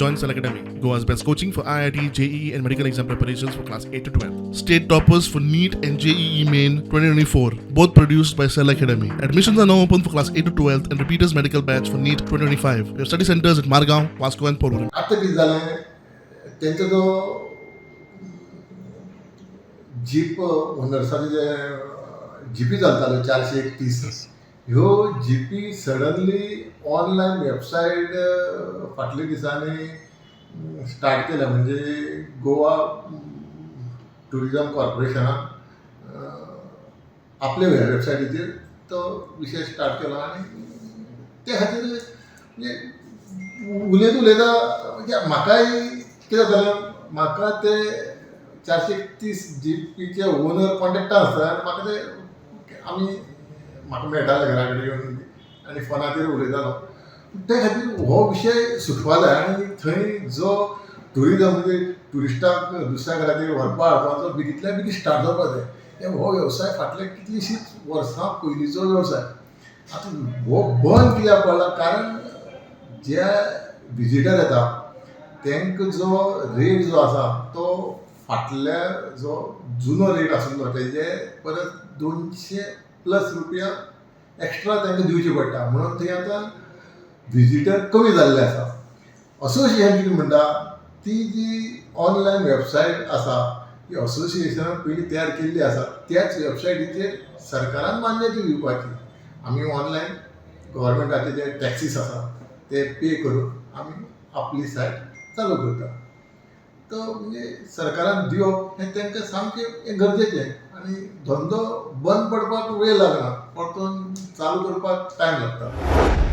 Join Cell Academy, Goa's best coaching for IIT, JEE, and medical exam preparations for class 8 to 12. State toppers for NEET and JEE Main 2024, both produced by Cell Academy. Admissions are now open for class 8 to 12 and repeaters medical batch for NEET 2025. We have study centers at Margao, Vasco, and Porvorim. आतां कितें जालें, तेंचो जो jeep ओनर्साचे जे जिपी चलताल्यो 431, ह्यो जिपी suddenly online website फाटल्या दिसांनी स्टार्ट केल्या. म्हणजे गोवा ट्युरिजम कॉर्पोरेशनान आपल्या वेबसायटीचेर तो विशय स्टार्ट केलो आनी ते खातीर म्हणजे उलयता उलयता म्हणजे म्हाकाय कितें जालें, म्हाका ते 431 जिपीचे ओनर कॉन्टेक्टान आसता आनी म्हाका ते आमी म्हाका मेळटाले घरा कडेन येवन आनी फोनाचेर उलयतालो. ते खातीर हो विशय सुटपा जाय आनी थंय जो ट्युरिजम म्हणजे ट्युरिस्टांक दुसऱ्या घराचेर व्हरपा हाडपाचो बेगींतल्या बेगीन स्टार्ट जावपा जाय. हो वेवसाय फाटल्या कितलींशींच वर्सां पयलींचो वेवसाय. आतां हो बंद कित्याक पडला? कारण जे विजिटर येता तांकां जो रेट जो आसा तो फाटल्या जो जुनो रेट आशिल्लो तेजे परत 200 प्लस रुपया एक्स्ट्रा तांकां दिवचे पडटा, म्हणून थंय आतां विजिटर कमी जाल्ले आसा. असोसिएशन कितें म्हणटा, ती जी ऑनलायन वेबसायट आसा ती असोसिएशनान पयलीं तयार केल्ली आसा, त्याच वेबसायटीचेर सरकारान मान्यता दिवपाची. आमी ऑनलायन गव्हर्मेंटाचे जे टॅक्सीस आसा ते पे करून आमी आपली सायट चालू करता. तो म्हणजे सरकारान दिवप हें तांकां सामकें हें गरजेचें आनी धंदो बंद पडपाक वेळ लागना, परतून चालू करपाक टायम लागता.